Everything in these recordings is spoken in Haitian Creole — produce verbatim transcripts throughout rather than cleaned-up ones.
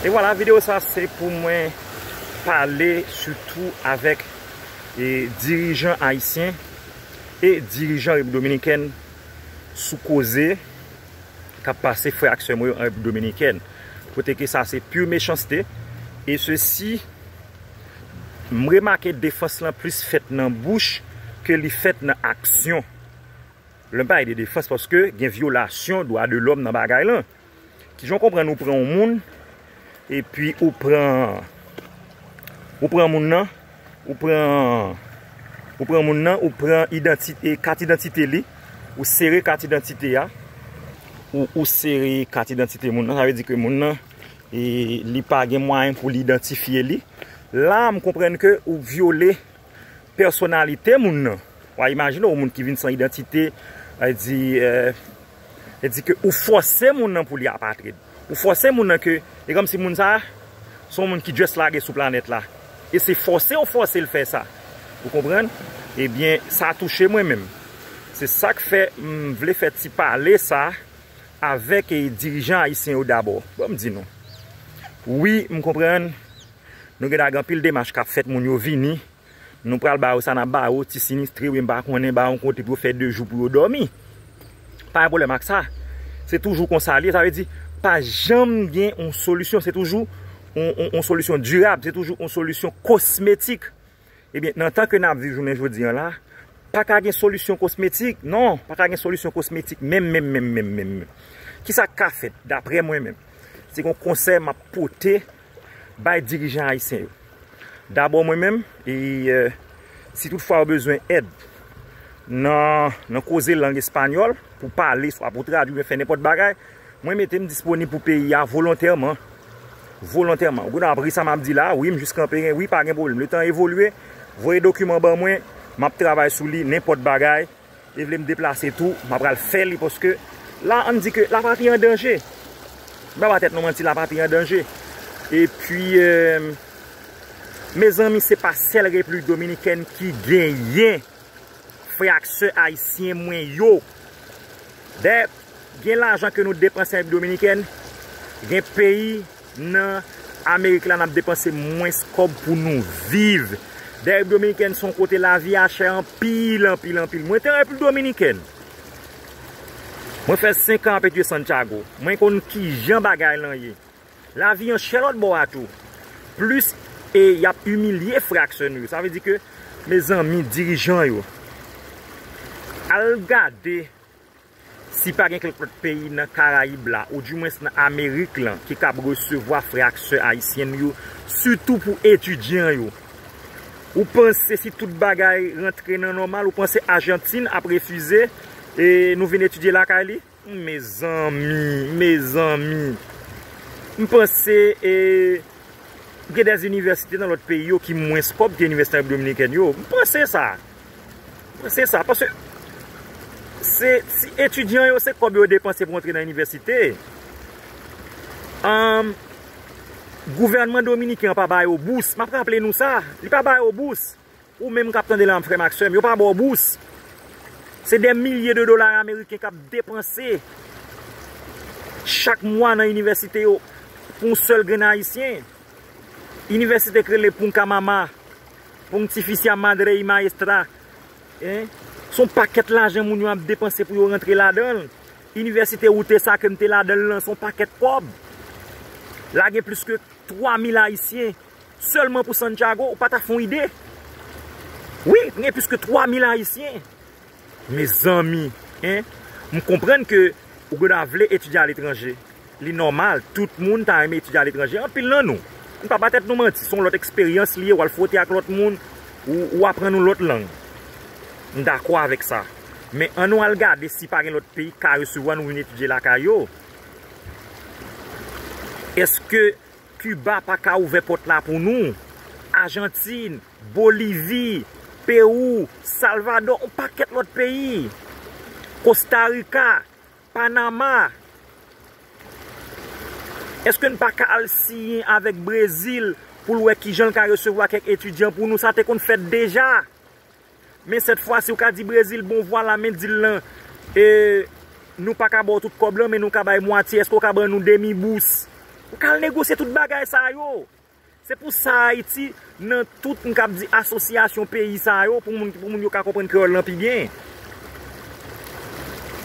E vwala, videyo sa se pou mwen pale sitou avèk e, dirijan ayisyen e dirijan Repiblik Dominikèn sou koze k ap pase frè ak sè mwen yo an Repiblik Dominikèn. Kote ke sa se pure méchanceté. E sesi, m remake defans lan plis fèt nan bouch ke li fèt nan aksyon. Lè m pale de defans, paske gen vyolasyon dwa de lòm nan bagay lan. Kijan w konprann ou pran yon moun, epi ou pran, ou pran moun nan, ou pran, ou pran moun nan, ou pran idantite, kat idantite li, ou sere kat idantite a, ou, ou sere kat idantite moun nan, sa vle di ke moun nan, e, li pa gen mwayen pou li idantifye li. La, m konprann ke ou vyole pèsonalite moun nan. W a imajine yon moun ki vin san idantite, e di, e, e di ke ou fòse moun nan pou li apatrid. Ou fòse moun nan ke, e kòmsi moun sa, se yon moun ki just lage sou planèt la. E se fòse ou fòse l fè sa. Ou konprann? Ebyen, sa touche mwen menm. Se sa k fè m vle fè ti pale sa avèk, e, dirijan ayisyen yo dabò. Ban m di nou. Wi, m konprann. Nou gen dwa gen anpil demach k ap fèt, moun yo vini. Nou pral ba yo sa n ap ba yo, ti sinistre, wi, m pa konnen, ba yo yon kote pou yo fè de jou pou yo dòmi. Pa gen pwoblèm ak sa. Se toujou konsa l ye, sa vle di, pa janm gen yon solisyon, se toujou yon, yon, yon solisyon dirab, se toujou yon solisyon kosmetik. Ebyen, nan tan ke n ap viv jounen jodi a la, pa ka gen solisyon kosmetik, non, pa ka gen solisyon kosmetik, menm, menm, menm, menm, menm, menm. Kisa k ka fèt, daprè mwen menm? Se yon konsèy m ap pote bay dirijan ayisyen yo. Dabò mwen menm, e, e, si toutfwa yo bezwen èd nan, nan koze lang espanyòl, pou pale, swa pou tradui, oubyen fè nenpòt bagay, mwen mete m disponib pou peyi a volontèman. Volontèman. Ou konnen ap ri sa m ap di la, wi, m jis kanpe, wi, pa gen pwoblèm. Letan evolye, voye dokiman ban mwen, m ap travay sou li, nenpòt bagay. E vle m deplase tou, m ap pral fè li, paske la, ann di ke lapatri an danje. M pa ba tèt nou manti, lapatri an danje. Epi, e, mezanmi, se pa sèl Repiblik Dominikèn ki genyen frè ak sè ayisyen mwen yo. Dayè, gen lajan ke nou depanse an Repiblik Dominikèn, gen peyi nan Amerik la n ap depanse mwens kòb pou nou viv. Dayè, Repiblik Dominikèn se yon kote lavi a chè anpil, anpil, anpil. Mwen te an Repiblik Dominikèn. Mwen fè senk an ap etidye Santiago. Mwen konn kijan bagay lan ye. Lavi an chè lòt bò a tou. Plis, e y ap imilye frè ak sè nou yo. Sa vle di ke, mezanmi, dirijan yo, al gade si pa gen kèk lòt peyi nan Karayib la, oudimwens nan Amerik lan, ki kab resevwa frè ak sè ayisyen nou yo, sitou pou etidyan yo. Ou panse si tout bagay rantre nan nòmal, ou panse Ajantin ap refize, e, nou vin etidye lakay li? Mezanmi, mezanmi. M panse, e, gen de inivèsite nan lòt peyi yo ki mwens kòb ke inivèsite an Repiblik Dominikèn yo. M panse sa. M panse sa. Paske se, si etidyan yo, se kòb yo depanse pou antre nan inivèsite. Ann, gouvènman dominiken an pa ba yo bous. M ap raple nou sa. Li pa ba yo bous. Ou menm k ap tande la, frè m ak sè m, yo pa ba w bous. Se dè milye de dola ameriken k ap depanse chak mwa nan inivèsite yo pou yon sèl grenn ayisyen. Inivèsite k rele Punkamama, Pontificia Madre y Maestra. Hein? Se yon pakèt lajan moun yo ap depanse pou yo rantre ladan l. Inivèsite Utesa ke m te ladan l lan, se yon pakèt kòb. La gen plis ke twa mil ayisyen. Sèlman pou Santiago, ou pa ta fè yon ide? Wi, gen plis ke twa mil ayisyen. Mezanmi, hein? M konprann ke ou gen dwa vle etidye aletranje. Li nòmal, tout moun ta renmen etidye aletranje. Anpil nan nou. Nou pa ba tèt nou manti. Se yon lòt eksperyans li ye, w al fwote ak lòt moun, ou, ou aprann yon lòt lang. M dakò avèk sa. Men ann nou al gade si pa gen lòt peyi k ka resevwa nou vin etidye lakay yo. Èske Kiba pa ka ouvè pòt la pou nou? Ajantin, Bolivi, Pewou, Salvadò, yon pakèt lòt peyi. Kosta Rika, Panama. Èske n pa ka al siyen avèk Brezil pou l wè kijan l ka resevwa kèk etidyan pou nou? Sa te konn fèt deja. Men sèt fwa si w ka di Brezil, bon, vwala, men di l lan, e, nou pa ka ba w tout kòb lan, men nou ka bay mwatye. Èske w ka ban nou demi bous? Ou ka al negosye tout bagay sa yo. Se pou sa Ayiti, nan tout, m kab di, asosyasyon peyi sa yo, pou moun, pou moun yo ka konprann kreyòl lan pi byen.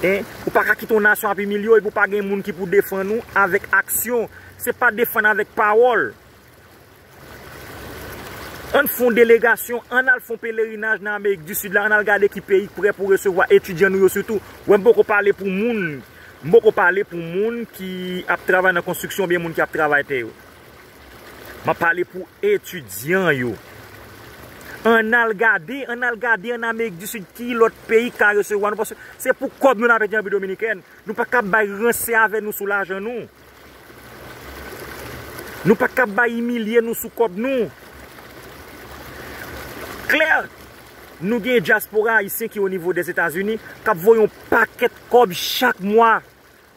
Hein? Ou pa ka kite yon nasyon ap imilye w epi w pa gen moun ki pou defann ou avèk aksyon. Se pa defann avèk pawòl. Ann fè yon delegasyon, ann al fè yon pelerinaj nan Amerik di Sid la, ann al gade ki peyi k prè pou resevwa etidyan nou yo sitou. Wè, m poko pale pou moun, m poko pale pou moun ki ap travay nan konstriksyon oubyen moun ki ap travay tè yo. M ap pale pou etidyan yo. Ann al gade, ann al gade ann Amerik di Sid ki lòt peyi k ka resevwa nou, paske se pou kòb nou n ap ede Repiblik Dominikèn. Nou pa kab bay ranse avè nou sou lajan nou. Nou pa kab bay imilye nou sou kòb nou. Klè, nou gen dyaspora ayisyen ki o nivo Dèzetazini k ap voye yon pakèt kòb chak mwa.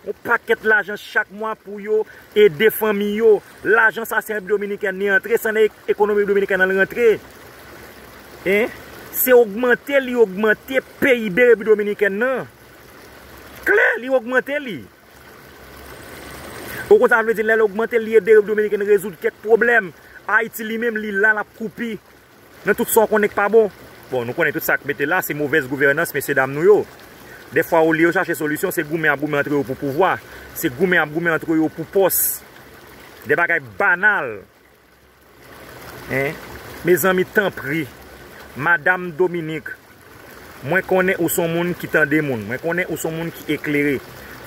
Yon pakèt lajan chak mwa pou yo ede fanmi yo. Lajan sa se Repiblik Dominikèn li antre, se nan ek- ekonomi Repiblik Dominikèn nan l rantre. Hein? Se ogmante li ogmante P I B Repiblik Dominikèn nan. Klè, li ogmante li. Ou konn sa vle di, lè l ogmante, li ede Repiblik Dominikèn rezoud kèk pwoblèm. Ayiti li menm, li la, l ap koupi nan tout sa w konnen k pa bon. Bon, nou konnen tout sa k mete la, se movèz gouvènans, mesye dam nou yo. Dèfwa, olye yo chache solisyon, se goumen y ap goumen antre yo pou pouvwa. Se goumen y ap goumen antre yo pou pòs. De bagay banal. Hein? Mezanmi, tanpri, Madam Dominique, mwen konnen ou se yon moun ki tande moun. Mwen konnen ou se yon moun ki eklere.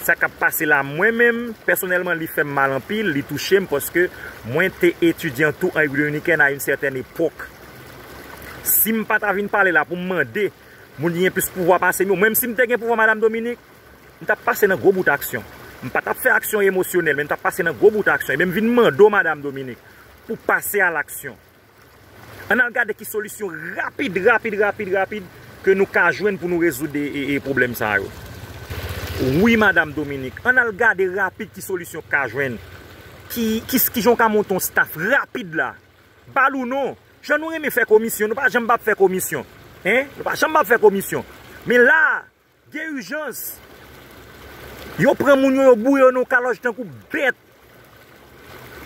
Sa k ap pase la, mwen menm, pèsonèlman, li fè m mal anpil, li touche m, paske mwen te etidyan tou an Repiblik Dominikèn a yon sètèn epòk. Si m pa ta vin pale la pou m mande moun ki gen plis pouvwa pase m yo, menm si m te gen pouvwa Madam Dominique, m t ap pase nan gwo bout aksyon. M pa t ap fè aksyon emosyonèl, men m t ap pase nan gwo bout aksyon. Ebyen, m vin mande w, Madam Dominique, pou pase a laksyon. Ann al gade ki solisyon rapid, rapid, rapid, rapid ke nou ka jwenn pou nou rezoud e, e, e pwoblèm sa yo. Wi, Madam Dominique, ann al gade rapid ki solisyon k ka jwenn. Ki, ki, ki jan w ka monte yon staff rapid la. Ba l ou non. Jan nou renmen fè komisyon, nou pa janm p ap fè komisyon. Hein? Nou pa janm p ap fè komisyon. Men la, gen ijans. Yo pran moun yo, yo boure yo nan yon kalòj tankou bèt.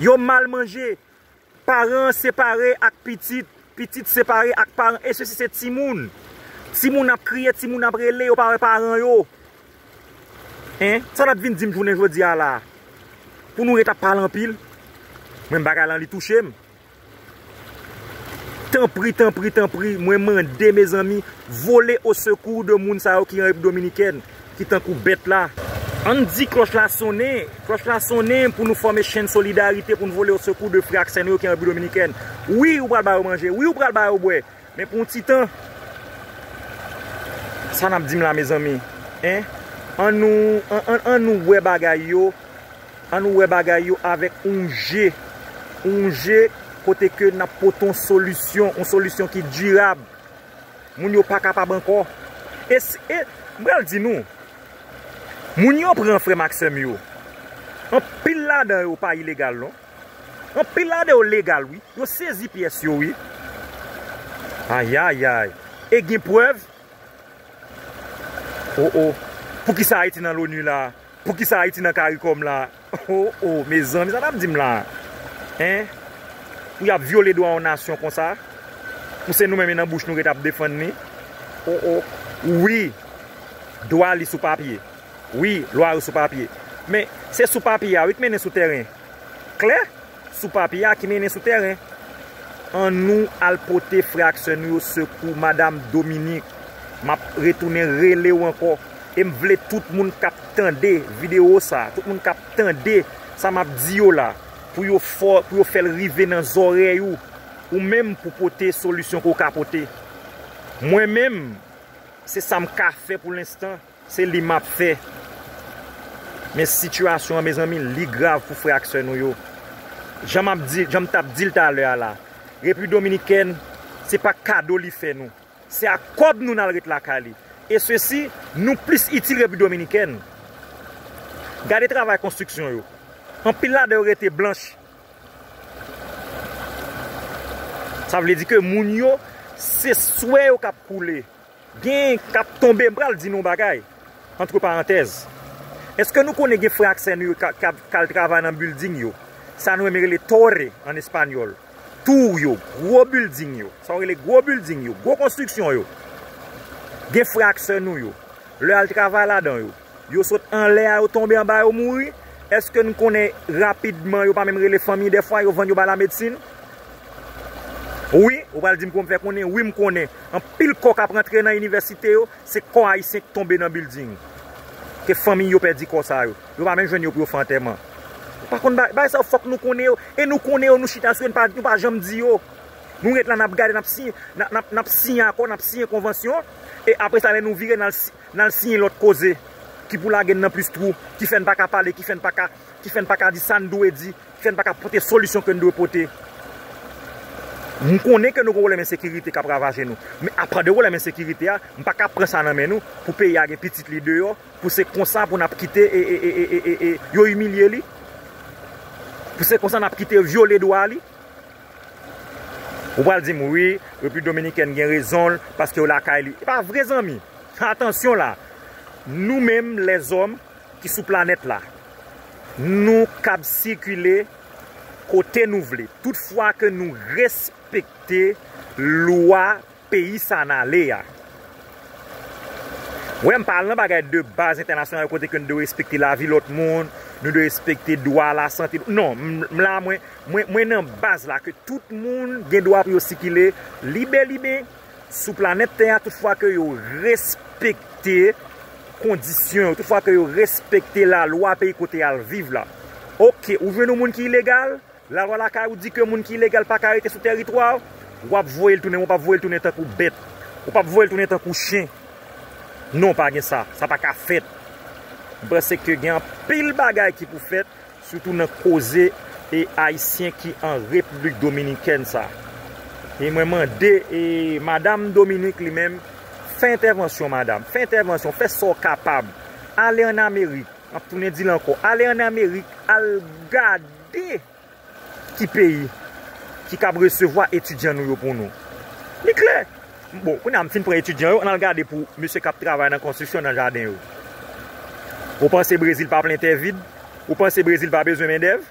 Yo mal manje. Paran separe ak pitit, pitit separe ak paran. E sesi se timoun. Timoun ap kriye, timoun ap rele, yo pa wè paran yo. Hein? Sa n ap vin di m jounen jodi a la? Pou nou ret ap pale anpil? Mwen, bagay lan, li touche m. Tanpri, tanpri, tanpri, mwen mande, mezanmi, vole o sekou de moun sa yo ki an Repiblik Dominikèn, ki tankou bèt la. Ann di klòch la sonnen, klòch la sonnen pou nou fòme chenn solidarite, pou nou vole o sekou de frè ak sè nou yo ki an Repiblik Dominikèn. Wi, ou pral ba yo manje, wi, ou pral ba yo bwè. Men pou yon ti tan, sa n ap di m la, mezanmi? Hein? Ann nou, an, an, ann nou wè bagay yo, ann nou wè bagay yo avèk yon je, yon je kote ke n ap pote yon solisyon, yon solisyon ki dirab. Moun yo pa kapab ankò. E, s- e m pral di nou, moun yo pran, frè m ak sè m yo, anpil ladan yo pa ilegal non. Anpil ladan yo legal, wi. Yo sezi pyès yo, wi. Ayayay. E gen prèv? O, o. Poukisa Ayiti nan Loni la? Poukisa Ayiti nan Karikòm la? O, o, mezanmi, sa n ap di m la? Hein? Pou y ap vyole dwa yon nasyon konsa? Pou se nou menm e nan bouch nou ret ap defann li? O, o. Wi, dwa li sou papye. Wi, lwa yo sou papye. Men, se sou papye a, wi, k mennen sou tèren. Klè? Sou papye a ki mennen sou tèren. Ann nou al pote frè ak sè nou yo sekou, Madam Dominique. M ap retounen rele w ankò. E m vle tout moun k ap tande videyo sa, tout moun k ap tande sa m ap di yo la, pou yo fò, pou yo fè l rive nan zòrèy ou, ou menm pou pote solisyon ke w ka pote. Mwen menm, se sa m ka fè pou lenstan. Se li m ap fè. Men sitiyasyon an, mezanmi, li grav pou frè ak sè nou yo. Jan m ap di, jan m t ap di l talè a la, Repiblik Dominikèn, se pa kado li fè nou. Se ak kòb nou n al ret lakay li. E sesi, nou plis itil Repiblik Dominikèn. Gade travay konstriksyon yo. Anpil ladan yo rete blanch. Sa vle di ke moun yo, se swè yo k ap koule. Gen k ap tonbe, m pral di nou yon bagay, antre parantèz. Èske nou konnen gen frè ak sè nou yo k ap, k ap, k al travay nan bilding yo? Sa nou menm rele torre an espanyòl. Tour yo, gwo bilding yo, sa yo rele gwo bilding yo, gwo konstriksyon yo. Gen frè ak sè nou yo. Lè y al travay ladan yo, yo sot anlè a, yo tonbe anba, yo mouri. Èske n konnen rapidman yo pa menm rele fanmi dèfwa, yo vann yo bay lamedsin? Wi, ou pral di m kòman m fè konnen? Wi, m konnen. Anpil kò k ap rantre nan inivèsite yo, se kò ayisyen k tonbe nan bilding. Ke fanmi yo pèdi kò sa yo. Yo pa menm jwenn yo pou yo fè antèman. Ou pa konn bagay, bagay sa yo fòk nou konnen yo. E nou konnen yo, nou chita sou yo, nou pa, nou pa janm di yo. Nou ret la, n ap gade, n ap siyen, n ap, n ap, n ap siyen akò, n ap siyen konvansyon. E apre sa, lè nou vire, n al si-, n al siyen lòt koze. Ki pou lage n nan plis twou, ki fè n pa ka pale, ki fè n pa ka, ki fè n pa ka di sa n dwe di, ki fè n pa ka pote solisyon ke n dwe pote. M konnen ke nou gen pwoblèm ensekirite k ap ravaje nou. Men apa de pwoblèm ensekirite a, m pa ka pran sa nan men nou pou peyi a gen pitit li deyò, pou se konsa pou n ap kite e, e, e, e, e, e, e, yo imilye li. Pou se konsa n ap kite yo vyole dwa li. Ou pral di m, wi, Repiblik Dominikèn gen rezon l, paske yo lakay li. E pa vre, zanmi. Atansyon la. Nou menm, lèzòm ki sou planèt la, nou kab sikile kote nou vle. Toutfwa ke nou respekte lwa peyi sa n ale a. Wè, m pa al nan bagay de baz entènasyonal kote ke nou dwe respekte lavi lòt moun, nou dwe respekte dwa lasante. Non, m, m la, mwen, mwen, mwen nan baz la ke tout moun gen dwa pou yo sikile libe, libe sou planèt tè a, toutfwa ke yo respekte kondisyon yo, toutfwa ke yo respekte lalwa peyi kote y al viv la. Oke, ou jwenn yon moun ki ilegal, lalwa lakay ou di ke moun ki ilegal pa ka rete sou tèritwa w, w ap voye l tounen, w p ap voye l tounen tankou bèt. Ou p ap voye l tounen tankou chen. Non, pa gen sa. Sa pa ka fèt. M panse ke gen anpil bagay ki pou fèt, sitou nan koze e ayisyen ki an Repiblik Dominikèn sa. E mwen mande e madanm Dominik li menm, fè entèvansyon, madanm, fè entèvansyon, fè sa w kapab. Ale ann Amerik, m ap tounen di l ankò, ale ann Amerik, al gade ki peyi ki kab resevwa etidyan nou yo pou nou. Li klè. Bon, kounye a m fin pran etidyan yo, ann al gade pou mesye k ap travay nan konstriksyon nan jaden yo. Ou panse Brezil pa plen tè vid? Ou panse Brezil pa bezwen mendèv?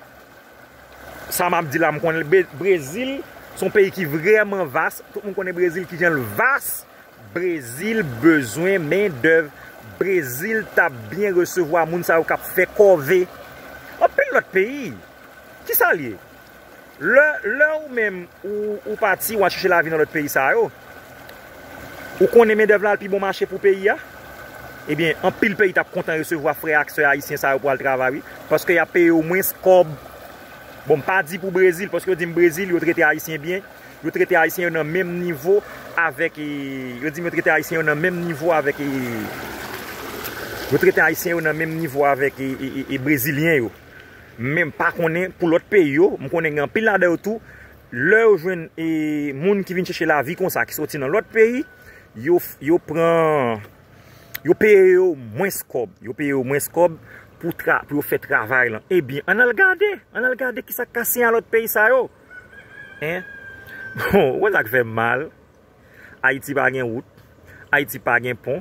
Sa m ap di la, m konnen Be-, Brezil se yon peyi ki vrèman vas. Tout moun konnen Brezil, kijan l vas. Brezil bezwen mendèv. Brezil t ap byen resevwa moun sa yo k ap fè kòve. Anpil lòt peyi. Kisa l ye? Lè, lè ou menm, ou, ou pati, w al chèche lavi nan lòt peyi sa yo, ou konnen mendèv la al pi bon mache pou peyi a? Ebyen, anpil peyi t ap kontan resevwa frè ak sè ayisyen sa yo pou al travay, wi. Paske y ap peye yo mwens kòb. Bon, m pa di pou Brezil, paske yo di m Brezil, yo trete ayisyen byen. Yo trete ayisyen yo nan menm nivo avèk, e, yo di m yo trete ayisyen yo nan menm nivo avèk, e, yo trete ayisyen yo nan menm nivo avèk, e, e, e, e, brezilyen yo. Men m pa konnen pou lòt peyi yo, m konnen gen anpil ladan yo tou, lè yo jwenn, e, moun ki vin chèche lavi konsa, ki soti nan lòt peyi, yo, yo pran, yo peye yo mwens kòb, yo peye yo mwens kòb pou tra-, pou yo fè travay lan. Ebyen, ann al gade, ann al gade kisa k kase a lòt peyi sa yo. Hein? Bon, ou wè sa k fè m mal? Ayiti pa gen wout, Ayiti pa gen pon,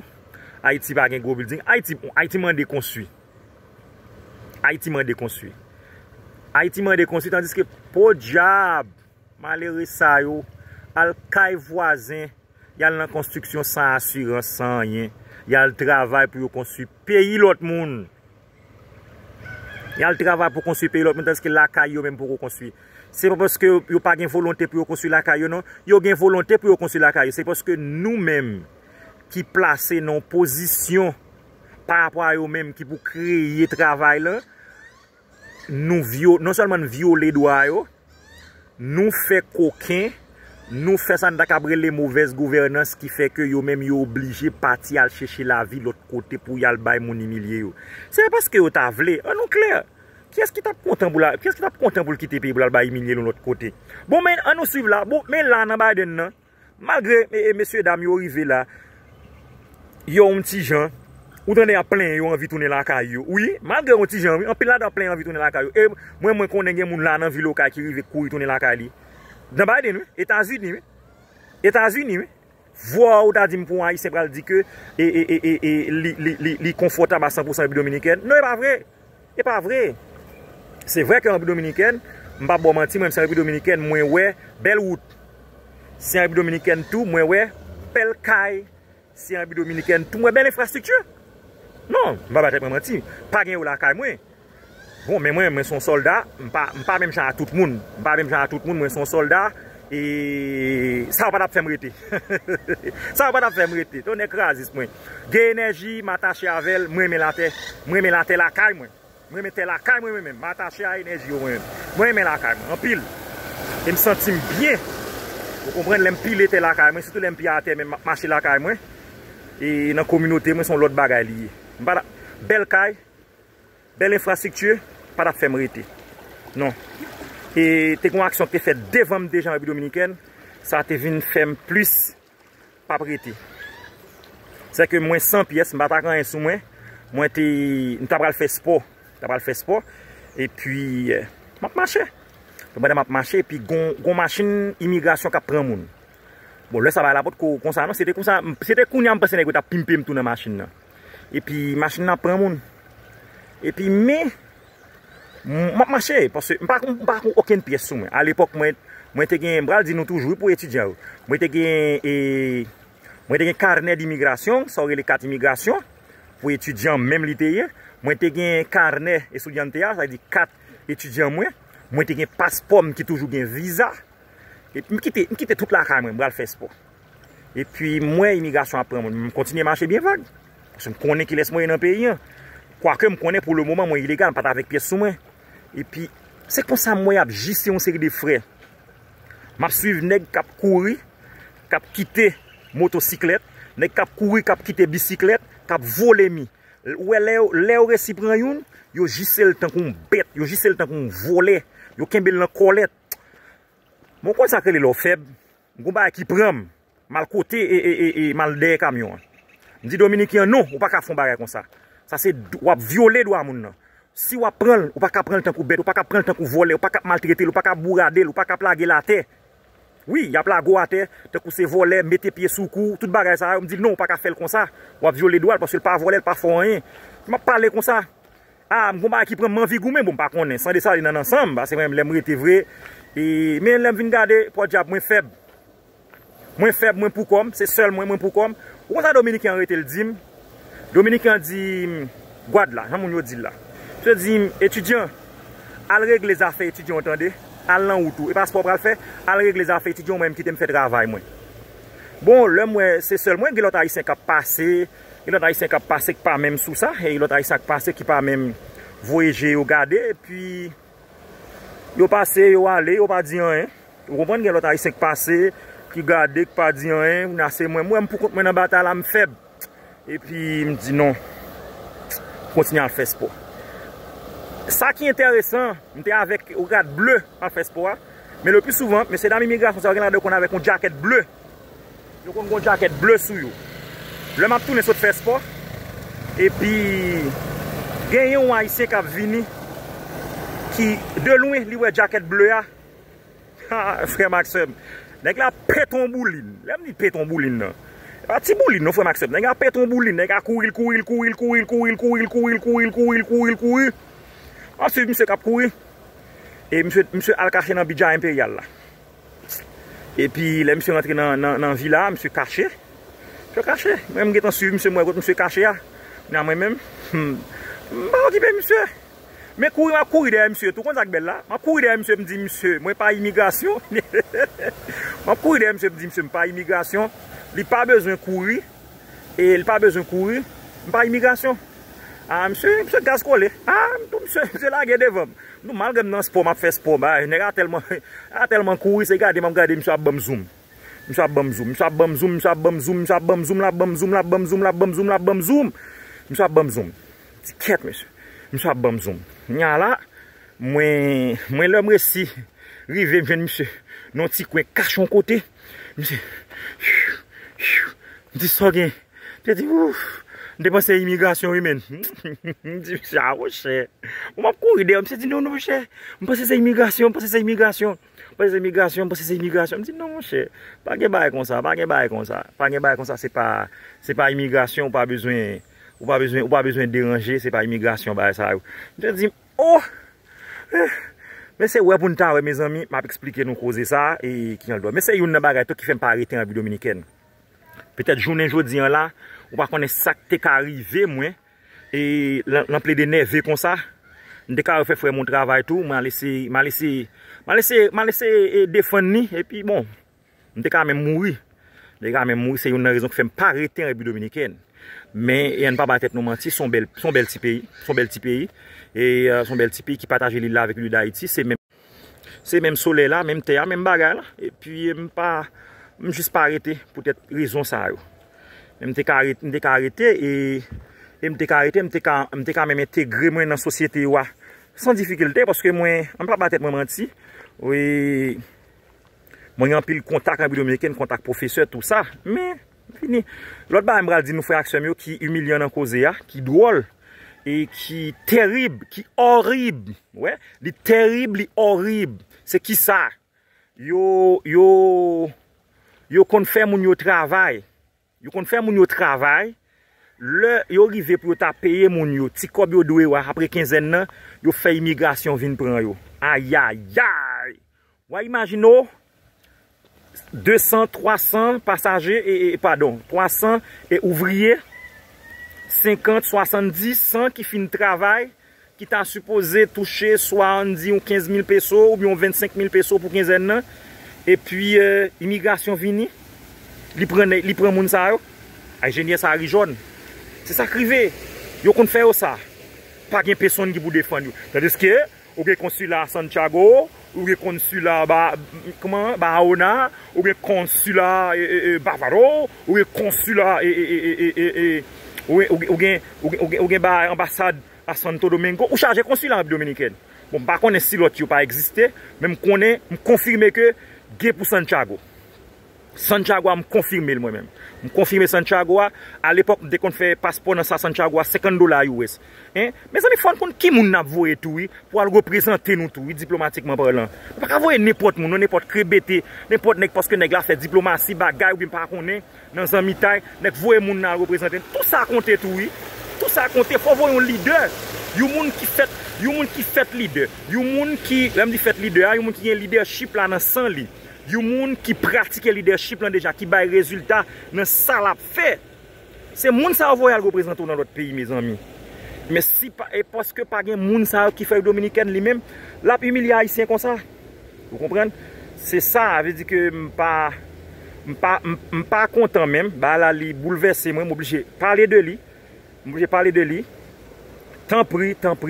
Ayiti pa gen gwo bilding, Ayiti, Ayiti mande konstwi. Ayiti mande konstwi. Ayiti mande konstwi, tandiske podyab, malere sa yo al kay vwazen, y al nan konstriksyon san asirans, san anyen, y al travay pou yo konstwi peyi lòt moun. Y al travay pou konstwi peyi lòt moun, tandiske lakay yo menm poko konstwi. Se pa paske yo, yo pa gen volonte pou yo konstwi lakay yo, non. Yo gen volonte pou yo konstwi lakay yo. Se paske nou menm ki plase nan yon pozisyon pa rapò a yo menm ki pou kreye travay lan, nou vyo-, non sèlman n vyole dwa yo, nou fè koken, nou fè sa n ta kab rele movèz gouvènans ki fè ke yo menm yo oblije pati al chèche lavi lòt kote pou y al bay moun imilye yo. Se pa paske yo ta vle, ann nou klè. Kiyès ki t ap kontan pou la, kiyès ki t ap kontan pou l kite peyi pou l al bay imilye l yon lòt kote? Bon, men ann nou swiv la. Bon, men la nan Biden nan, malgre, e, e, mesye dam yo rive la, yo yon ti jan, ou tande y ap plenyen yo anvi tounen lakay yo. Wi, malgre yon ti jan, wi, anpil ladan ap plenyen anvi tounen lakay yo. E mwen, mwen konnen gen moun la nan vil Okay ki rive kouri tounen lakay li. Nan Biden, wi, Etazini, wi. Etazini, wi. Vwa ou ta di m pou yon Ayisyen pral di ke e, e, e, e, e, li, li, li, li konfòtab a san pou san Repiblik Dominikèn. Non, e pa vre. E pa vre. Se vre ke Repiblik Dominikèn, M p ap ba w manti, mwen menm se an Repiblik Dominikèn, mwen wè bèl wout. Se an Repiblik Dominikèn tou, mwen wè bèl kay. Se an Repiblik Dominikèn tou, mwen wè bèl enfrastrikti. Non, m pa ba tèt mwen manti. Pa gen yo lakay mwen. Bon, men mwen, mwen se yon sòlda, m pa, m pa menm jan a tout moun. M pa menm jan a tout moun, mwen se yon sòlda. E sa yo pa t ap fè m rete. Sa yo pa t ap fè m rete. Tonnè krazis mwen. Gen enèji, m atache avè l, mwen renmen latè. Mwen renmen latè lakay mwen. Mwen renmen tè lakay mwen, mwen menm. M atache a enèji yo, mwen menm. Mwen renmen lakay mwen, anpil. E m santi m byen. Ou konprann, lè m pile tè lakay mwen, sitou lè m pye atè, men m ap mache lakay mwen. E nan kominote mwen, se yon lòt bagay li ye. M pa ta-, bèl kay, bèl enfrastrikti, pa t ap fè m rete. Non. E te gen yon aksyon ki te fèt devan m deja an Repiblik Dominikèn. Sa te vin fè m plis p ap rete. Se ke mwen san pyès, m pa t ak anyen sou mwen. Mwen te, m ta pral fè spò. M ta pral fè spò. Epi, eh, m ap mache. Pandan m ap mache, epi gon, gon machin imigrasyon k ap pran moun. Bon, lè sa bagay la potko konsa, non, se te konsa, se te kounye a m panse nèg yo t ap pimpe m tou nan machin nan. Epi, machin nan ap pran moun. Epi, men, M, m ap mache, paske m pa, m pa gen okenn pyès sou mwen. Alepòk, mwen, mwen te gen, m pral di nou toujou, wi, pou etidyan yo. Mwen te gen, e, mwen te gen karnè dimigrasyon, sa yo rele kat imigrasyon, pou etidyan menm li te ye. Mwen te gen karnè estudiante a, sa vle di kat etidyan mwen. Mwen te gen paspò m ki toujou gen viza. Epi m kite, m kite tout lakay mwen, m pral fè spò. Epi m wè imigrasyon ap pran moun, m kontinye mache byen vag. Paske m konnen kilès mwen ye nan peyi an. Kwake m konnen pou le moman mwen ilegal, m pa t avèk pyès sou mwen. Epi se konsa m wè y ap jise yon seri de frè. M ap swiv nèg k ap kouri, k ap kite motosiklèt, nèg k ap kouri, k ap kite bisiklèt, k ap vole mi. Ou wè lè yo, lè yo resi pran youn, yo jise l tankou yon bèt, yo jise l tankou yon vòlè, yo kenbe l nan kòlèt. Bon, ou konn sa k rele lè w fèb? Gon bagay ki pran m, m al kote e, e, e, e m al dèyè kamyon an. M di Dominiken an, "Non, ou pa ka fè yon bagay konsa. Sa se, w ap vyole dwa moun nan. Si w ap pran l, ou pa ka pran l tankou bèt, ou pa ka pran l tankou vòlè, ou pa ka maltrete l, ou pa ka bourade l, ou pa ka lage l atè." Wi, y ap lage w atè, tankou se vòlè, mete pye sou kou, tout bagay sa yo. M di l, "Non, ou pa ka fè l konsa. W ap vyole dwa l, paske l pa vòlè, l pa fè w anyen." M ap pale konsa. A, m gon bagay ki pran m, m anvi goumen. Bon, m pa konnen. San Desalin nan san m, paske mwen menm, lè m rete vre. E, men lè m vin gade, pòdyab, mwen fèb. Mwen fèb, mwen pou kò m, se sèl mwen, mwen pou kò m. Ou konn sa Dominiken an rete l di m? Dominiken an di m, gad la, jan moun yo di l la. Misye di m, "Etidyan, al regle zafè etidyan w tande. Al nan wout ou. E paspò w pral fè, al regle zafè etidyan w, mwen menm kite m fè travay mwen." Bon, lè m wè se sèl mwen, gen lòt ayisyen k ap pase, gen lòt ayisyen k ap pase ki pa menm sou sa, e lòt ayisyen k ap pase ki pa menm voye je yo gade, epi yo pase, yo ale, yo pa di anyen. Ou konprann, gen lòt ayisyen k pase, ki gade, ki pa di anyen, kounye a se mwen. Mwen, m pou kont mwen nan batay la, m fèb. Epi m di non. Kontinye al fè spò. Sa ki enteresan, m te avèk yon rad ble al fè spò a. Men le pli souvan, mesye dam imigrasyon sa yo gen ladan yo konn avèk yon djakèt ble. Yo konn gen yon djakèt ble sou yo. Lè m ap tounen sot fè spò, epi genyen yon ayisyen k ap vini, ki de lwen li wè djakèt ble a, Ha, frè m ak sè m. Nèg la pete yon boulin. Lè m di pete yon boulin nan, e pa ti boulin non, frè m ak sè m. Nèg la pete yon boulin. Nèg la kouri, l kouri, l kouri, l kouri, l kouri, l kouri, l kouri, l kouri, l kouri, l kouri, l kouri, l kouri. M ap swiv misye k ap kouri. E misye, misye al kache nan bidja enperyal la. Epi lè misye rantre nan, nan, nan vila, misye kache. Misye kache. Mwen, m gentan swiv misye, m wè kot misye kache a. Kounye a mwen menm, m pa okipe misye. Men kouri m ap kouri dèyè misye tou. Konn sa k bèl la? M ap kouri dèyè misye, m di, "Misye, mwen pa imigrasyon." M ap kouri dèyè misye, m di, "Misye, m pa imigrasyon." Li pa bezwen kouri. E li pa bezwen kouri. M pa imigrasyon. A, misye, misye gaz kole. A, m tou, misye, misye lage devan m. M tou, malgre m nan spò, m ap fè spò, ba, nèg la tèlman, a tèlman kouri, se gade m ap gade, misye ap ban m zoom. Misye ap ban m zoom, misye ap ban m zoom, misye ap ban m zoom, misye ap ban m zoom, l ap ban m zoom, l ap ban m zoom, l ap ban m zoom, l ap ban m zoom. Misye ap ban m zoom. Di kèt, mesye. Misye ap ban m zoom. Kounye a la, mwen, mwen lè m resi rive, m jwenn misye nan yon ti kwen kache yon kote. Misye, m di, "Sa w gen?" Misye di, "Ouf, m te panse imigrasyon wi, menn." M di, "Misye, a, monchè." Bon, m ap kouri dèyè, misye di, "Non, non, monchè. M panse se imigrasyon, m panse se imigrasyon." Panse se imigrasyon, panse se imigrasyon. M di, "Non, monchè, pa gen bagay konsa, pa gen bagay konsa. Pa gen bagay konsa, se pa, se pa imigrasyon, ou pa bezwen, ou pa bezwen, ou pa bezwen deranje, se pa imigrasyon, bagay sa yo." Misye di m, "Oh! Eh, Men se wè pou n ta wè, mezanmi, m ap eksplike nou koze sa a, e ki an dwòl. Men se youn nan bagay tou ki fè m pa rete an Repiblik Dominikèn. Petèt jounen jodi an la, ou pa konnen sa k te ka rive mwen, e nan, nan plede nève konsa, m te ka fè frè m yon travay tou, m al eseye, m al eseye, m al eseye, m al eseye, e, defann li, epi bon, m te ka menm mouri. M te ka menm mouri, se youn nan rezon ki fè m pa rete an Repiblik Dominikèn. Men, e ann pa bay tèt nou manti, se yon bèl, se yon bèl ti peyi, se yon bèl ti peyi, e, e, se yon bèl ti peyi ki pataje lil la avèk lil Dayiti, se menm, se menm solèy la, menm tè a, menm bagay la. Epi, m pa, m jis pa rete poutèt rezon sa yo. Men m te ka rete, m te ka rete, e, e m te ka rete, m te ka, m te ka menm entegre mwen nan sosyete yo a san difikilte, paske mwen, ann pa bay tèt mwen manti, wi, mwen gen anpil kontak an Repiblik Dominikèn, kontak pwofesè, tou sa. Men, fini. Lòt bagay m pral di nou, frè ak sè m yo, ki imilyan nan koze a, ki dwòl, e ki terib, ki orib. Wè, li terib, li orib. Se ki sa? Yo, yo, yo konn fè moun yo travay. Yo konn fè moun yo travay. Lè yo rive pou yo ta peye moun yo, ti kòb yo dwe yo a, apre kenzèn nan, yo fè imigrasyon vin pran yo. Ayayay! W a imajine w, de san, twa san pasaje, e, e, padon, twa san e ouvriye, senkant, swasanndis, san ki fin travay, ki ta sipoze touche swa ann di yon kenz mil peso oubyen yon vennsenk mil peso pou kenzèn nan, epi, e, imigrasyon vini, li pran, li pran moun sa yo, enjenyè sa ri jòn. Se sa k rive. Yo konn fè yo sa. Pa gen pèsonn ki pou defann yo. Tandiske, ou gen konsila Santiago, ou gen konsila ba, kòman, Barahona, ou gen konsila, e, e, e, Barbado, ou gen konsila, e, e, e, e, e, e, ou gen, ou gen, ou gen, ou gen, ou gen, ou gen ba anbasad a Santo Domingo, ou chaje konsila an Repiblik Dominikèn. Bon, m pa konnen si lòt yo pa egziste, men m konnen, m konfime ke gen pou Santiago. Santiago a, m konfime l mwen menm. M konfime Santiago a. Alepòk, m te konn fè paspò nan sa Santiago a, senkant dola U S. Hein? Mezanmi, fò n konn ki moun n ap voye tou, wi, pou al reprezante nou tou, wi, diplomatikman palan. Nou pa ka voye nenpòt moun, non, nenpòt krebete, nenpòt nèg, paske nèg la fè diplomasi, bagay, oubyen pa konnen, nan zanmitay, nèg voye moun nan al reprezante n. Tou sa konte tou, wi. Tou sa konte, fò voye yon lidè. Yon moun ki fèt, yon moun ki fèt lidè. Yon moun ki, lè m di fèt lidè a, yon moun ki gen lidèchip la nan san li. Yon moun ki pratike lidèchip lan deja, ki bay rezilta nan sa l ap fè. Se moun sa yo voye al reprezante w nan lòt peyi, mezanmi. Men si pa, e paske pa gen moun sa yo ki fè Repiblik Dominikèn li menm, l ap imilye Ayisyen konsa. Ou konprann? Se sa, vle di ke m pa, m pa, m, m pa kontan menm. Bagay la, li boulvèse mwen, m oblije pale de li. M oblije pale de li. Tanpri, tanpri,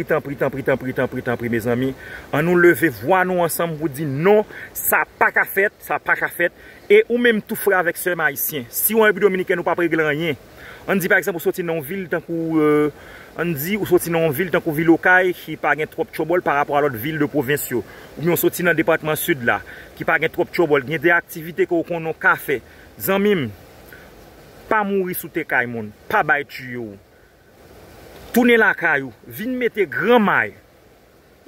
tanpri, mezanmi. Ann nou leve vwa nou ansanm pou di non, sa pa ka fèt, sa pa ka fèt. E ou menm tou, frè avèk sè m ayisyen, si w an Repiblik Dominikèn, ou p ap regle anyen. Ann di, pa egzanp, ou soti nan yon vil tankou, e, ann di, ou soti nan yon vil tankou vil Okay, ki pa gen twòp twòbòl pa rapò a lòt vil de pwovens yo. Oubyen ou soti nan depatman Sid la, ki pa gen twòp twòbòl, gen de aktivite ke w konnen w ka fè. Zanmi m, pa mouri sou tè kay moun, pa bay tiyo w. Tounen lakay ou, vin mete gran may.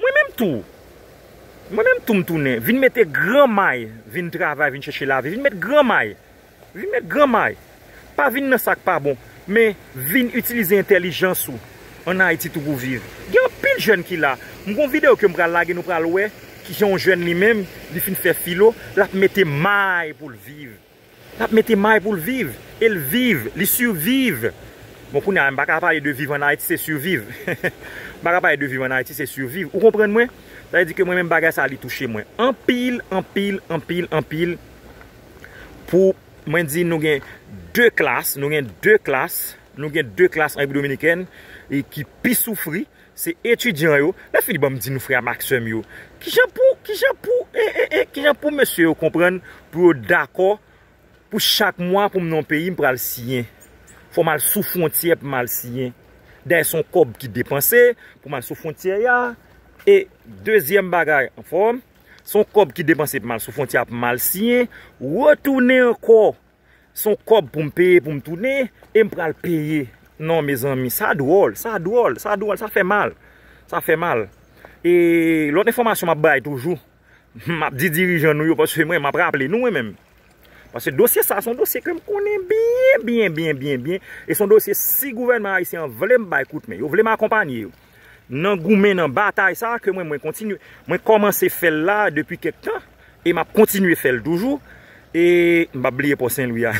Mwen menm tou. Mwen menm tou m tounen. Vin mete gran may, vin travay, vin chèche lavi, vin met gran may. Vin met gran may. Pa vin nan sa k pa bon, men vin itilize entèlijans ou ann Ayiti tou pou viv. Gen anpil jèn ki la. M gon videyo ke m pral lage, nou pral wè kijan yon jèn li menm, li fin fè filo, l ap mete may pou l viv. L ap mete may pou l viv. E l viv, li siviv. Bon, kounye a, m pa ka pale de viv ann Ayiti, se siviv. M pa ka pale de viv ann Ayiti, se siviv. Ou konprann mwen? Sa vle di ke mwen menm bagay sa, li touche mwen. Anpil, anpil, anpil, anpil. Pou mwen di, nou gen de klas, nou gen de klas, nou gen de klas an Repiblik Dominikèn e ki pi soufri, se etidyan yo. Lè fini, ban m di nou, frè m ak sè m yo, kijan pou, kijan pou, e, e, e, kijan pou mesye yo konprann, pou yo dakò, pou chak mwa pou m nan yon peyi, m pral siyen. Fò m al sou fwontyè pou m al siyen. Dayè, se yon kòb ki depanse pou m al sou fwontyè a. E dezyèm bagay, anfòm, se yon kòb ki depanse pou m al sou fwontyè a pou m al siyen, retounen ankò. Se yon kòb pou m peye pou m tounen, e m pral peye. Non, mezanmi, sa dwòl, sa dwòl, sa dwòl, sa fè mal. Sa fè mal. E lòt enfòmasyon m ap bay toujou. M ap di dirijan nou yo, paske mwen, m ap raple nou, mwen menm. Paske dosye sa, se yon dosye ke m konnen byen, byen, byen, byen, byen. E se yon dosye, si gouvènman ayisyen an vle m bay kout men, yo vle m akonpanye yo. Nan goumen, nan batay sa ke mwen, mwen kontinye, mwen kòmanse fè l la depi kèk tan, e m ap kontinye fè l toujou. E m p ap bliye Pò Sen Lwi a.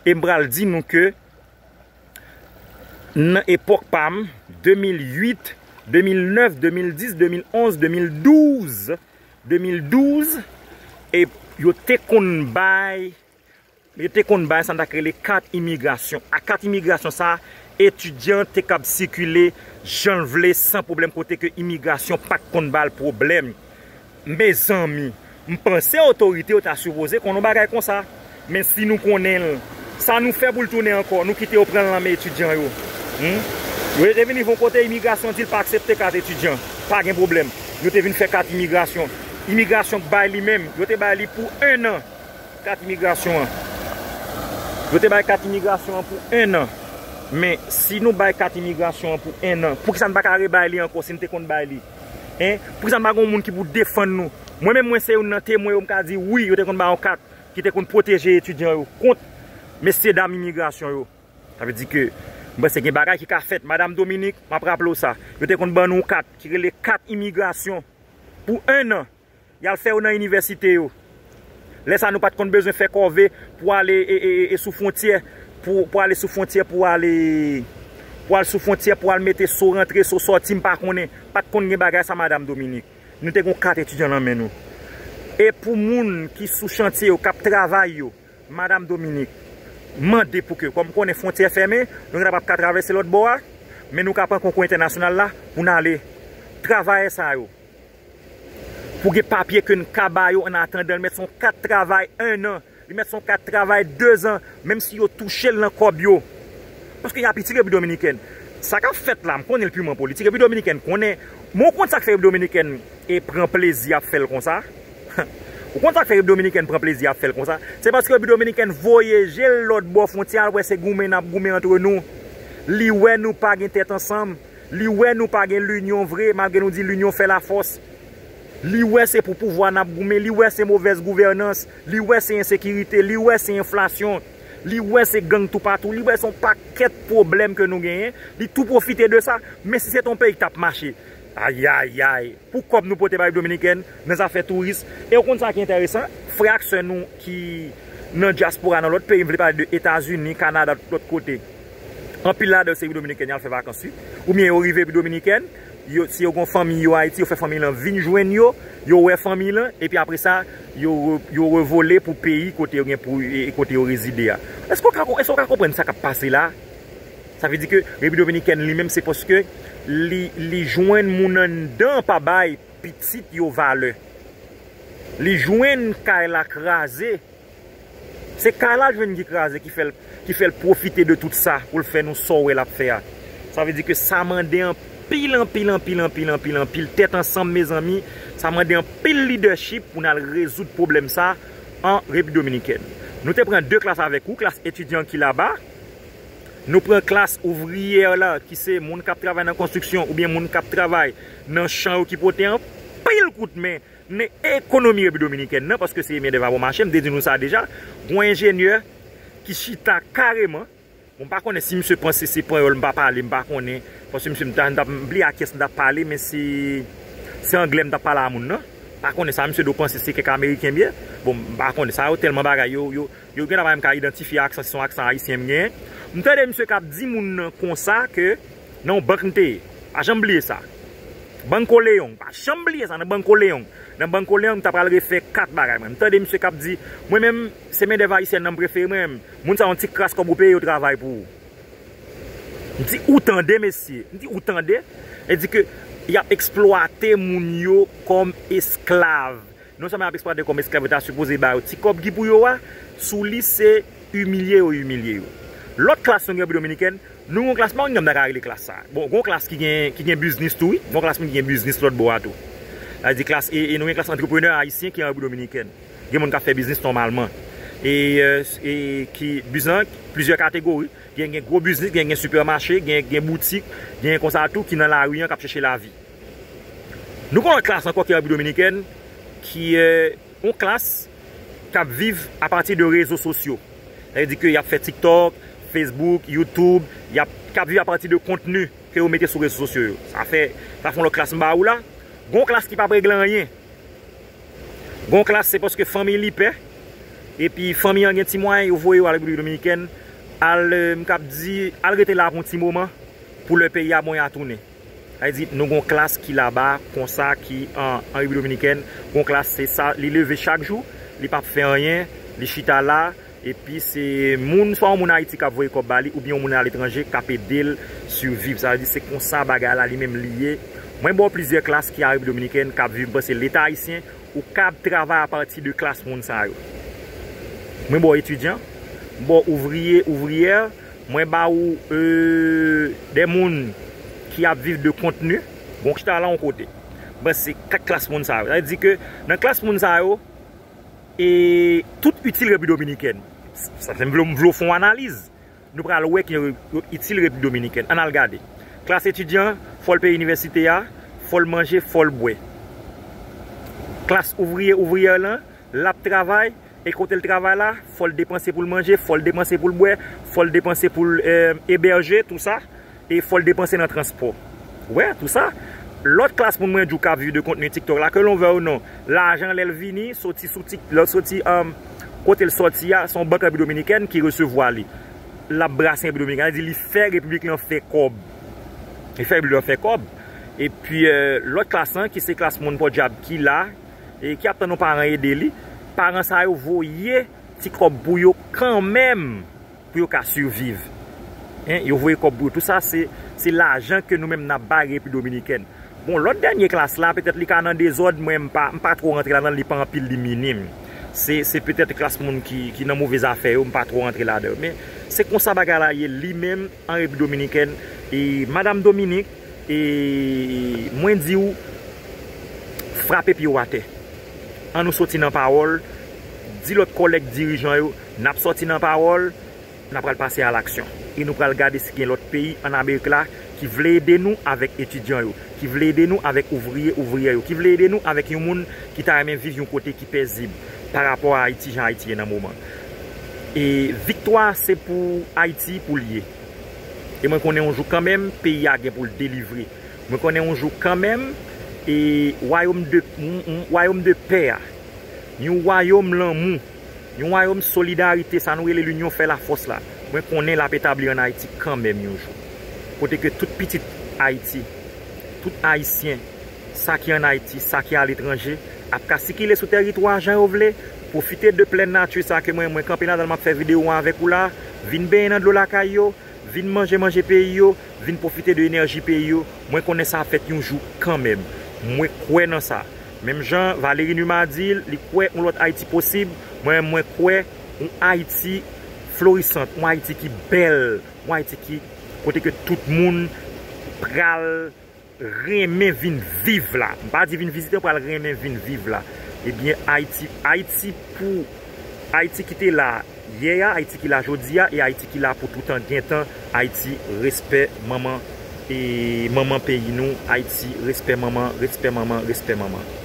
E m pral di nou ke nan epòk pa m, de mil uit, de mil nèf, de mil dis, de mil onz, de mil douz, de mil douz, e yo te konn bay, yo te konn bay sa n ta rele kat imigrasyon. A kat imigrasyon sa, etidyan te kab sikile jan l vle san pwoblèm, kote ke imigrasyon pa t konn ba l pwoblèm. Mezanmi, m panse otorite yo ta sipoze konn yon bagay konsa. Men si nou konnen l, sa nou fè pou l tounen ankò? Nou kite yo pran l nan men etidyan yo. Hmm? Yo te vin rive yon kote, imigrasyon di l pa aksepte kat etidyan. Pa gen pwoblèm. Yo te vin fè kat imigrasyon. Imigrasyon k bay li menm. Yo te bay li pou en an. Kat imigrasyon an. Yo te bay kat imigrasyon an pou en an. Men si nou bay kat imigrasyon an pou en an, poukisa n pa ka rebay li ankò si n te konn bay li? Hein? Poukisa n pa gen yon moun ki pou defann nou? Mwen menm, mwen se youn nan temwen yo, m ka di wi, yo te konn bay yon kat ki te konn pwoteje etidyan yo kont mesye dam imigrasyon yo. Sa vle di ke m panse gen bagay ki ka fèt. Madanm Dominique, m ap raple w sa. Yo te konn ban nou yon kat ki rele kat imigrasyon pou en an. Y al fè yo nan inivèsite yo. Lè sa, nou pa t konn bezwen fè kòve pou ale e, e, e, e sou fwontyè, pou, pou ale sou fwontyè, pou ale, pou al sou fwontyè, pou al mete so rantre, so sòti, m pa konnen. Pa t konn gen bagay sa, Madanm Dominique. Nou te gen yon kat etidyan nan men nou. E pou moun ki sou chantye yo, k ap travay yo, Madanm Dominique mande pou ke, kòm konnen fwontyè fèmen, nou gentan p ap ka travèse lòt bò a, men nou ka pran konkou entènasyonal la pou n ale. Travayè sa yo, pou gen papye ke n ka ba yo an atandan, li mèt se yon kat travay en an, li mèt se yon kat travay dezan, menm si yo touche l nan kòb yo. Paske y ap itil Repiblik Dominikèn. Sa k ap fèt la, m konnen l piman politik. Repiblik Dominikèn konnen. Men w konn sa k fè Repiblik Dominikèn e pran plezi ap fè l konsa? Ou konn sa k fè Repiblik Dominikèn pran plezi ap fè l konsa? Se paske Repiblik Dominikèn voye je l lòt bò fwontyè a, l wè se goumen n ap goumen antre nou. Li wè nou pa gen tèt ansanm. Li wè nou pa gen linyon vre, malgre nou di linyon fè lafòs. Li wè se pou pouvwa n ap goumen, li wè se movèz gouvènans, li wè se ensekirite, li wè se enflasyon, li wè se gang toupatou, li wè se yon pakèt pwoblèm ke nou genyen, li tou pwofite de sa. Men si se te yon peyi k t ap mache, ayayay, pou kòb nou pote bay Dominikèn nan zafè touris. E w konn sa ki enteresan? Frè ak sè nou ki nan dyaspora, nan lòt peyi, m vle pale de Etazini, Kanada, tout lòt kote. Anpil ladan yo se Repiblik Dominikèn y al fè vakans, wi. Oubyen yo rive Repiblik Dominikèn, yo, si yo gen fanmi yo Ayiti, yo fè fanmi lan vin jwenn yo, yo wè fanmi lan, epi apre sa, yo, re- yo revole pou peyi kote yo gen pou, e, kote yo rezide a. Èske w ka, èske w ka konprann sa k ap pase la? Sa vle di ke Repiblik Dominikèn li menm, se paske li, li jwenn moun anndan pa bay pitit yo valè. Li jwenn kay la kraze. Se kay la l jwenn ki kraze, ki fè l, ki fè l pwofite de tout sa pou l fè nou sa w wè l ap fè a. Sa vle di ke sa mande anpil, anpil, anpil, anpil, anpil, anpil tèt ansanm, mezanmi. Sa mande anpil lidèchip pou n al rezoud pwoblèm sa an Repiblik Dominikèn. Nou te pran de klas avèk ou, klas etidyan ki laba. Nou pran klas ouvriyè la, ki se moun k ap travay nan konstriksyon oubyen moun k ap travay nan chan yo ki pote anpil kout men nan ekonomi Repiblik Dominikèn nan, paske se mendèv a bon mache, m te di nou sa deja. Gon enjenyè ki chita kareman. Bon, m pa konnen si misye panse se panyòl m pa pale, m pa konnen. Paske misye, m ta, m ta, m bliye a kiyès m t ap pale, men se, se anglè m t ap pale a moun nan. Pa konnen sa misye do panse se kèk ameriken m ye. Bon, m pa konnen. Sa yo tèlman bagay, yo, yo, yo genlè pa menm ka idantifye aksan, si se yon aksan ayisyen m genyen. M tande misye k ap di moun nan konsa ke nan yon bank m te ye. Pa janm bliye sa. Banco León, pa janm bliye sa, nan Banco León. Nan Banco León, m ta pral refè kat bagay mwen. M tande misye k ap di, mwen menm, se mendèv ayisyèn nan m prefere mwen menm. Moun sa yon ti kras kòb ou peye yo travay pou ou. M di, ou tande, mesye? M di, ou tande? E di ke y ap eksplwate moun yo kòm esklav. Non sèlman y ap eksplwate kòm esklav, yo ta sipoze ba yo ti kòb ki pou yo a, sou li se imilye yo imilye yo. Lòt klas nou gen Repiblik Dominikèn, nou gen yon klas, m pa konn kòman m ta ka rele klas sa. Bon, gen yon klas ki gen, ki gen biznis tou, wi. Gen yon klas moun ki gen biznis lòt bò a tou. Sa vle di klas, e, e nou gen klas antreprenè ayisyen ki an Repiblik Dominikèn. Gen moun k ap fè biznis nòmalman. E, e, e ki biznis lan, plizyè kategori. Gen, gen gwo biznis, gen, gen sipèmache, gen, gen boutik, gen konsa tou ki nan lari an k ap chèche lavi. Nou gen yon lòt klas ankò ki an Repiblik Dominikèn, ki, e, yon klas k ap viv apati de rezo sosyo. Sa vle di ke y ap fè TikTok, Facebook, YouTube, y ap, k ap viv apati de kontni. ke yo mete sou rezo sosyo yo. Sa fè, sa fè yon lòt klas m ba ou la. Gon klas ki p ap regle anyen. Gon klas se paske fanmi li pè. Epi fanmi an gen ti mwayen, yo voye yo al Repiblik Dominikèn. Al, eh, m kab di, al rete la pou yon ti moman. Pou lè peyi a bon, y a tounen. Sa vle di, nou gon klas ki laba, konsa, ki an, an Repiblik Dominikèn. Gon klas se sa, li leve chak jou, li p ap fè anyen, li chita la, epi se moun, swa yon moun Ayiti k ap voye kòb ba li, oubyen yon moun aletranje k ap ede l siviv. Sa vle di, se konsa bagay la li menm li ye. Mwen ba w plizyè klas ki an Repiblik Dominikèn k ap viv, m panse Leta ayisyen, ou kab travay apati de klas moun sa yo. Mwen ba w etidyan, m ba w ouvriye, ouvriyè, mwen ba ou, euh, de moun ki ap viv de kontni. Bon, chita la yon kote. Bon, se kat klas moun sa yo. Sa vle di ke nan klas moun sa yo, e tout itil Repiblik Dominikèn. Sa, se m vle, m vle w fè yon analiz. Nou pral wè ki yo, yo itil Repiblik Dominikèn. Ann al gade. Klas etidyan, fò l peye inivèsite a, fò l manje, fò l bwè. Klas ouvriye, ouvriyè lan, l ap travay, e kote l travay la, fò l depanse pou l manje, fò l depanse pou l bwè, fò l depanse pou l, eh, ebèje, tou sa, e fò l depanse nan transpò. Wè, tou sa. Lòt klas moun mwen di w k ap viv de kontni TikTok la, ke l on vle ou non, lajan lè l vini, soti sou Tik-, lè l soti, um, kote l sòti a, se yon bank Repiblik Dominikèn ki resevwa li. L ap brase Repiblik Dominikèn, sa vle di li fè Repiblik lan fè kòb. Li fè Repiblik lan fè kòb. Epi, eh, lòt klas lan, ki se klas moun podyab ki la, e ki ap tann yon paran ede li, paran sa yo voye ti kòb pou yo kanmenm, pou yo ka siviv. Hein, yo voye kòb pou yo. Tou sa, se, se lajan ke nou menm n ap bay Repiblik Dominikèn. Bon, lòt dènye klas la, petèt li ka nan dezòd, mwen m pa, m pa twò rantre ladan l, li pa anpil, li minim. Se, se petèt klas moun ki, ki nan move zafè yo, m pa twò rantre ladan yo. Men, se konsa bagay la ye, li menm, an Repiblik Dominikèn, e Madanm Dominik, e mwen di w, frape pye w atè. Ann nou soti nan pawòl, di lòt kòlèg dirijan yo, n ap sòti nan pawòl, n ap pral pase a laksyon. E nou pral gade si gen lòt peyi ann Amerik la ki vle ede nou avèk etidyan yo, ki vle ede nou avèk ouvriye, ouvriyè yo, ki vle ede nou avèk yon moun ki ta renmen viv yon kote ki pezib pa rapò a Ayiti, jan Ayiti ye nan moman. E viktwa se pou Ayiti pou l ye. E mwen konnen yon jou kanmenm, peyi a gen pou l delivre. Mwen konnen yon jou kanmenm, e wayòm de, yon, yon wayòm de pè a, yon wayòm lanmou, yon wayòm solidarite, sa nou rele l'union fait la force la, mwen konnen l ap etabli ann Ayiti kanmenm yon jou. Kote ke tout pitit Ayiti, tout Ayisyen, sa ki ann Ayiti, sa ki aletranje, ap ka sikile sou tèritwa jan yo vle, pwofite de plèn nati sa ke mwen, mwen kanpe ladan l, m ap fè videyo an avèk ou la, vin benyen nan dlo lakay yo, vin manje manje peyi yo, vin pwofite de enèji peyi yo. Mwen konnen sa ap fèt yon jou kanmenm. Mwen kwè nan sa. Menm jan Valéry Numa di l, li kwè yon lòt Ayiti posib, mwen, mwen kwè yon Ayiti florisant, yon Ayiti ki bèl, yon Ayiti ki, kote ke tout moun pral renmen vin viv la. M pa di vin vizite, m pral renmen vin viv la. Ebyen, Ayiti, Ayiti pou, Ayiti ki te la yè a, Ayiti ki la jodi a, e Ayiti ki la pou toutan gentan. Ayiti, respè manman, e manman peyi nou. Ayiti, respè manman, respè manman, respè manman.